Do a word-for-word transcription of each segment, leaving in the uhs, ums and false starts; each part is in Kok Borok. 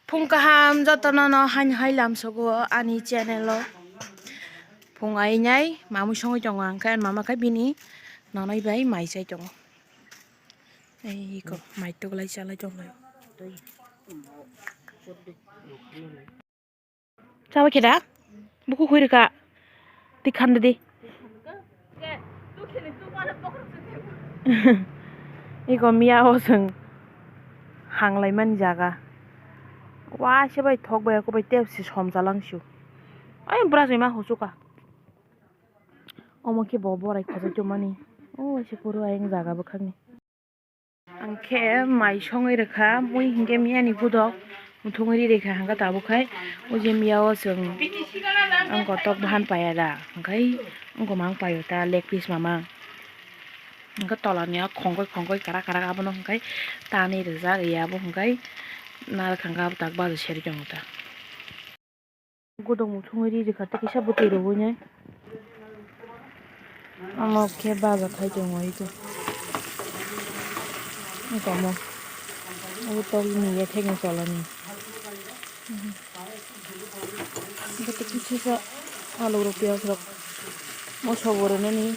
Phung kaham jotono no haino hai lamsogo ani channel o. Phung ainai mamui songwi tongo ang khe, mama khe bini nonoi bai mai chai tongo. Ei iko mai tuklai chalai tongo. Chabai khe da? Buku khui rwkha. Twi khanda di. Iko miya o chwng hanglaimani jaga. Waisa bai thok bai, eko bai tep si som chalang sio. Ai bwrajoi ma huchuka. Omo khe bo borai khojai tongmani. O waisa phuru ayang jaga bwkhakni. Ang khe mai songwi rwkha, mui hinkhe miyani budok muthungwi ri rikha, hwnkhe tabuk khai o je miya o chwng ang kotok bahan paiya da, hwnkhe wngkoma ang paio ta leg piece mama, hwnkhe tolani o khongkoi khongkoi kwrak kwrak abono hwnkhe tanwi rijak ya, abo hwnkhe narwk hwnkhe abo tak bajo serwi tongo ta. Godok muthungwi ri rikha tei kisa bwtwi rwui nai. Omo khe baja khai tongo iko. Iko omo. Obo tokni ya thekni cholani. Iko tei kisa sa alu rok piyaj rok. Moso bo rwnani.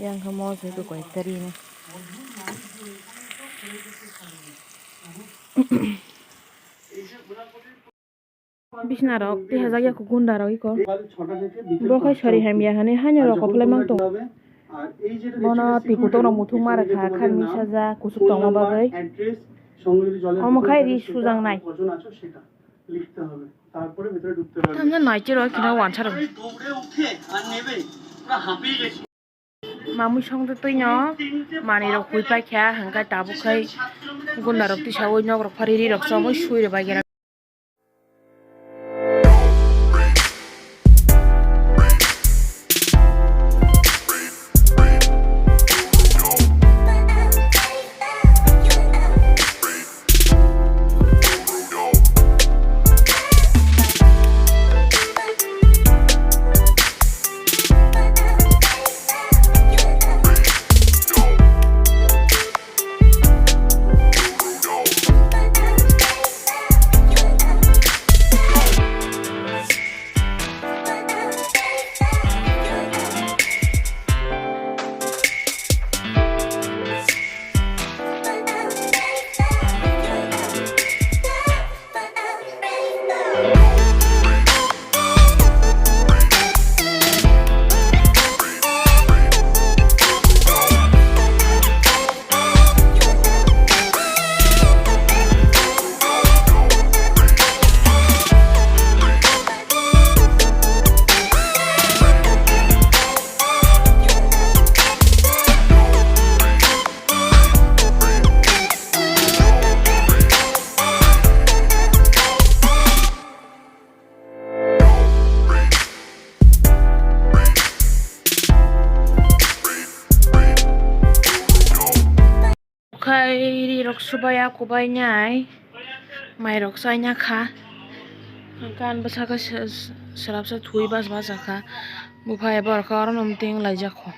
Yang khe moso iko koi tari na. Bisna rok tihajak ya kho gunda rok iko. Bo khai sori hamya hwnwi haino rok koplai mang tongo. Bono twi kutung rok muthung ma rwkha khan misa ja kuchuk tongma bagwi. Omo khai ri sujak nai. Tamno nai chiro kino wansa rok. Mamui song twi no manwi rok hui paikha, hwnkhe tabuk khai gunda rok tisaui nok rok pha riri rok chomui sui rwbai gra. Khai ri rok subaya kubai nai, mai rok chai na kha, gan bwsakhe se-, se-, swrapsa thwi bas bas kha, buphai borok khe oro no muting laijak kho.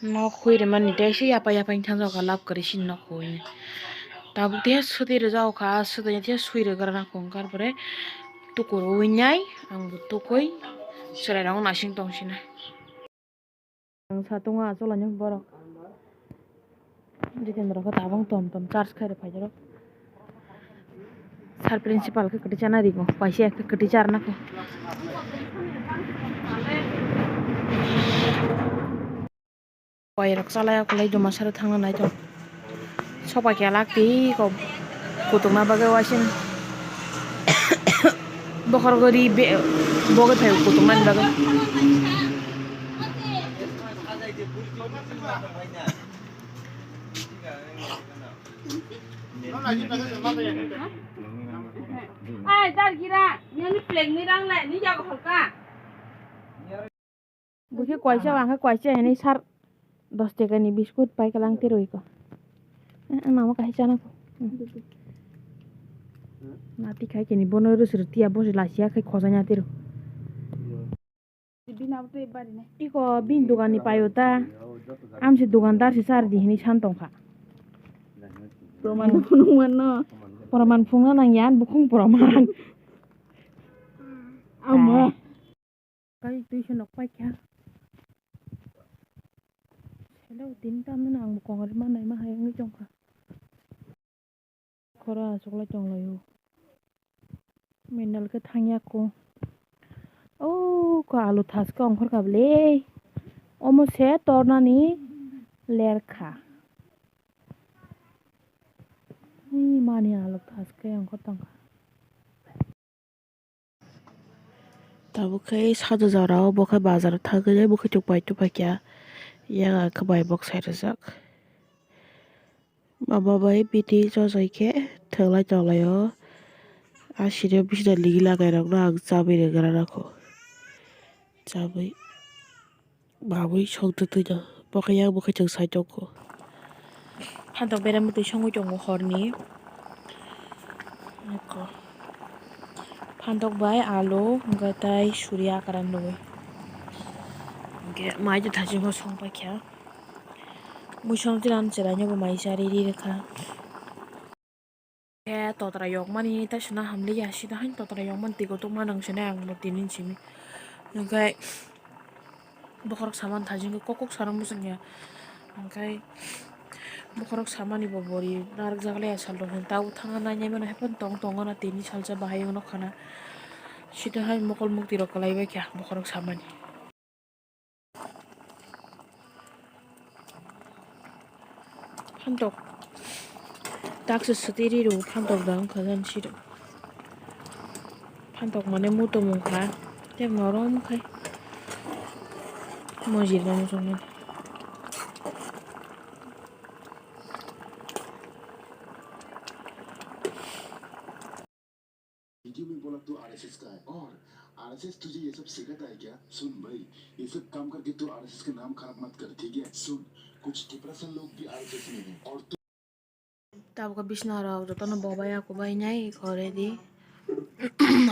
Nok hui rwmani tei se yapai yapai wngkha jokha lab kwrwi sini nok hui. Tabuk tei swtwi rwjak kha, swtwi tei swi rwgra nang kho, wngkha pore tuku rwui nai, ang bo tukui chwrai rok naising tong sina. Ang satung o achuk lainai borok. Jitendra khe tabuk tom tom charge khai rw phaijak rok. Sir principal khe kwtwi chana rikgo, kaisa khe kwtwi charna khe. Boy rok chalai o kwlai duma sari thangna nai tongo. Sopai khe lak twi kok kutukna bagwi waising bokhorok ri be-, bogwi phai kutuknani bagwi. Ai, dar gira, ni ani plek ni rang lai, ni jago holka. Bukhe kwaisa, wangkhe kwaisa hwnwi sar dos tekani biskut pai kwlang tiro iko. Eh, eh, mama kahai chana kho. Hmm. Nati khai keni bono rwsrw tiya bosi lasia khai khojaina tiro. Iko bini dogan ni paio ta. Amsi dogandar si char di hini san tongkha. Proman phunuk mano. Proman phungna nang yan, bukhung proman. Amo. Kai twi se nok paikha. Hello, din tam na ang kongor ma nai ma hai wngwi tongkha. Khoro aswk lai tong laio. Mendal khe thangya kho. O ko alu thaske ongkhor kha bwle. Omo se tornani lerkha. Ni mani alu thaske ongkhor tongkha. Tabuk khe sajajak rok bo khe bazar o thangwi bo khe chuk pai tongpai kha. Yang ang khe bai bok sai rijak. Mama bai bini chojai khe thwglai tonglaio. A sini bisina ligi lagai rokno ang chabwi rwgra rokho. Chabwi. Mamwi songtwtwino bokhe yang bokhe chwng sai tongkho. Phantok berem bwtwi songwi tongo horni. Eko. Phantok bai alu hwnkhe tai suri akaran rwwi. Hwnkhe mai twi thachingbo song paikha. Mui song tinan chwraino bo mai cha riri rwkha. Khe totra yokmani tei sona hamliya, sida haino totra yokmani twi kotor ma nang sinai ang bo tini simi. Hwnkhe bokhorok saman thajin khe kok kok sana muchungya. Hwnkhe bokhorok samani bo bori narwkjak le sal rok hwn tabuk thangna nainai mano haphano tong tongo na tini salsa bahai wngno khana. Sida hai mokol mukti rok kwlai bai kha bokhorok samani. Phantok. Taksa swtwi ri rw phantok da wngkha jani siro. Phantok mane muto mungkha. Tei norom khai. Mojirno muchungmani. Video में बोला तू आरएसएस का है और आरएसएस तुझे ये सब सिखाता है क्या? सुन भाई, ये सब काम करके तू आरएसएस का नाम खराब मत कर, ठीक है? सुन, कुछ डिप्रेशन लोग भी आरएसएस में हैं और तू Tabuk bisna rok jotono bobai ya kubai nai khore di.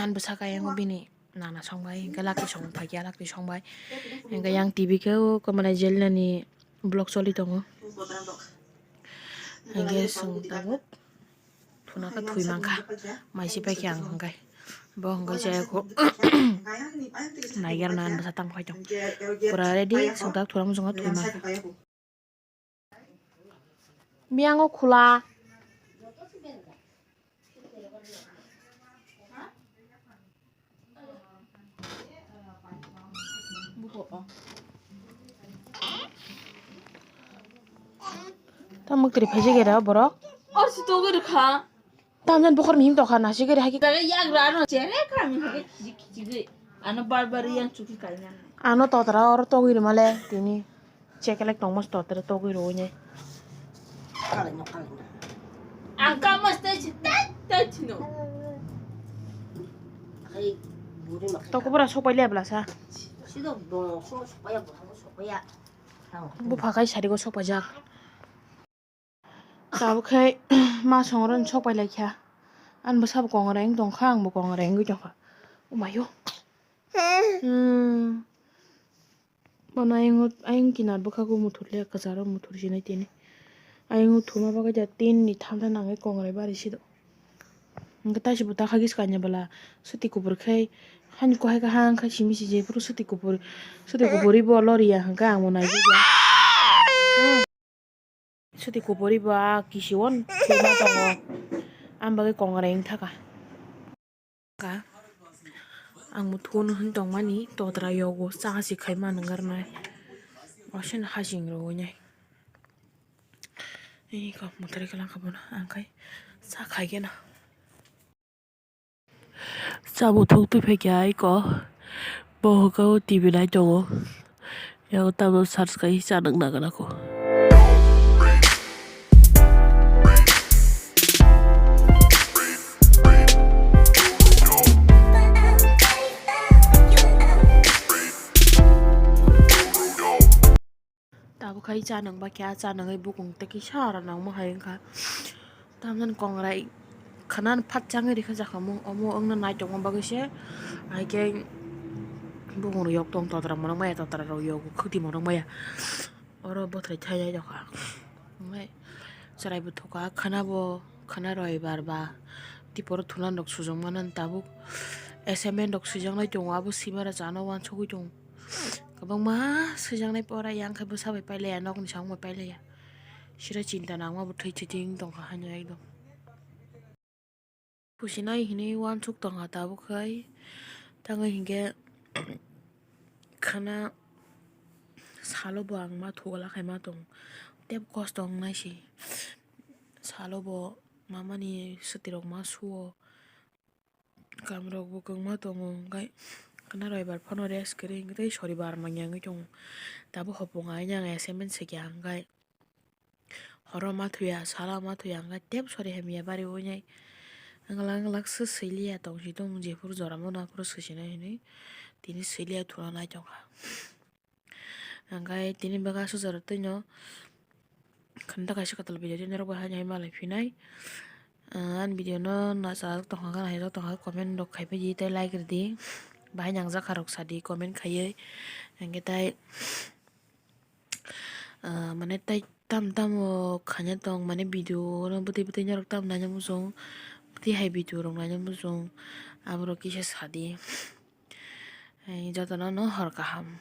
An bwsa kaya ngo bini nana song bai, hingke laki song pai kya, laki song bai. Hingke yang T V ke o komana jel nani vlog choli tongo. Hingke song tabuk. Thuna khe thwi mankha, mai se paikhe ang hwnkhe. Bo hwnkhe je kho naiger na bwsa tang phai tong. Pura ready, songtak thura muchungo thwi mankha. Biyango khula. Tamo kwrwi phaijak era borok? Or si togwi rwkha. Tamjani bokhorni him tokha nasi kwrwi haki. Tare yagra ano chere kami hake kichik kichik. Ano bar bar yang chuki kainani. Ano totra oro togwi rwmale tini. Chekelek tongmas totra togwi rwui nai. Ang kamas tai chi tai tai chino. Toko bora sokpai le bwlasa. Sido bong song sokpaya bong sokpaya. Bupha kai sarigo sokpajak. Tabuk khai ma songro sokpai laikha. Ani bwsabo kongoreng tongkha, angbo kongoreng wngwi tongkha. Umayo. Hmm. Bono ayung, ayung kinar bwkhago muthur le kwcharo muthur sinai tini. Ayung thuma bagwi da tin ni thamsa nangwi kongrai bari sido. Hwnkhe taisi bo takha giska kanya bwla swtwi kubur khai hani kohai kaham khai simi siji phuru swtwi kubur, swtwi kuburi bo loriya hwnkhe ang bo naijak ya. Swtwi kuburi bo a kisi o thwima tongo. Ang bagwi kongrai wngthaka. Ka ang bo thuno hwn tongmani totra yogo cha si khai ma nang garnai. Waisa no hasing rwui nai. Iko mwthari kwlangkha bono ang khai cha khai khe no. Chamung thung twi phaikha aiko. Bo hwnkhe o T V nai tongo. Yang tamo search khai cha nang nagana kho. Tabuk khai cha nang ba khe, cha nangwi bukung tei kisa ora nangma hai wngkha. Tamjani kongrai khana phat changwi rikha jakhamung, omo wngna naitokma bagwi se hai khe bukung rok yok tong, totra monok maya, totra rok yogo, khukti monok maya. Oro bothrai thai nai dokha. Omo hai Chwrai bo thoka khana bo, khana roibar ba. Tiporo thulan rok sujak mano tabuk. Assignment rok swijaknai tongo, abo swimara chana uansugwi tongo. Kwbangma swijaknai pora yang khe bwsa bai pailaiya, nokni samung bai pailaiya. Sira chinta nangma bo thwi thwi tongkha haino ekdom. Pusinai hinwi uansuk tongkha tabuk khai. Tangwi hinkhe khana salo bo ang ma thugla khaima tong. Tei kosto wngnai se. Salo bo mamani swtwi rok ma suo. Kam rok bo kwbangma tongo, hwnkhe khana roibar phano rest kwrwi, hwnkhe tei soribar manya wngwi tongo. Tabuk hopung aina ang assignment swikha, hwnkhe horo ma thuya, sala ma thuya, hwnkhe tep sori hamya bari wngnai. Wngla wngla se swiliya tongsi tong, jephuru joramo naphuru swisinai hinwi tini swiliya thuna naitongkha. Hwnkhe tini bwkha sujaro twino khanta kaisa kwtal video tei norok bai haino hai malai phinai. Ah, ani video no nacharok tongkha khe, naithok tongkha khe, comment rok khai phaidi tei like rwdi. Bahai nangjakha rok sadi comment khaiwi. Hwnkhe tai, ah, mane tai tam tamo khaina tong, mane video no bwtwi bwtwi norok tam naina muchung, bwtwi hai video rok naina muchung, aborok kisa sadi. Hai jotono no hor kaham.